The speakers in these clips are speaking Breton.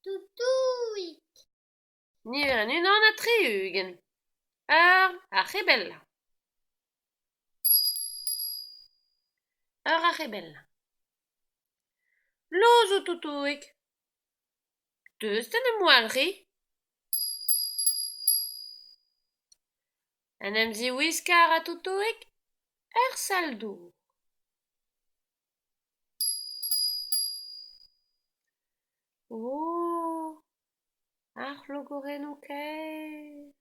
Toutouig. Niverenn 61. Eur ar c'hebellañ. Eur ar c'hebellañ. Louzoù Toutouig. Deus d'en em walc'hiñ. En em ziwiskañ a ra Toutouig er sal-dour. Oh, ar c'hlogorennoù kaer !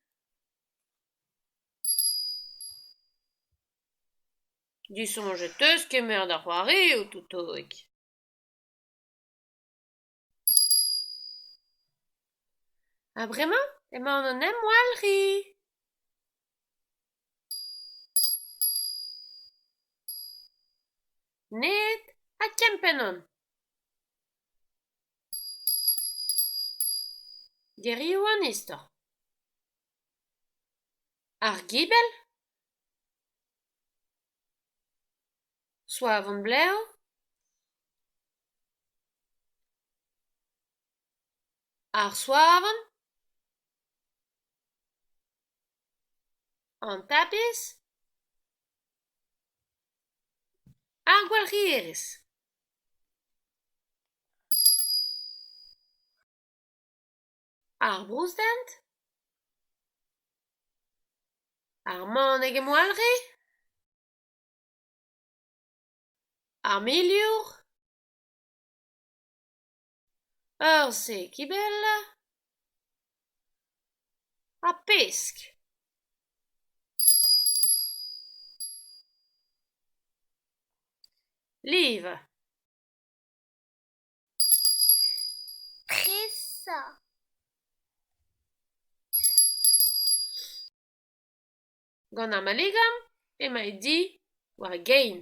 Disoñjet 'teus kemer da c'hoarioù, Toutouig. Ha bremañ emaon o'n em walc'hiñ. Net ha kempenn on. Gerioù an istor. Ar gibell Soavon-blev Ar soavon An tapis Ar gwalc'hierez. Ar brouzdent Ar maneg emwalc'hiñ Ar miliour Ur sekibell Ha pesk. Livañ. Tresañ. Gant ar maligan emañ e di war e gein.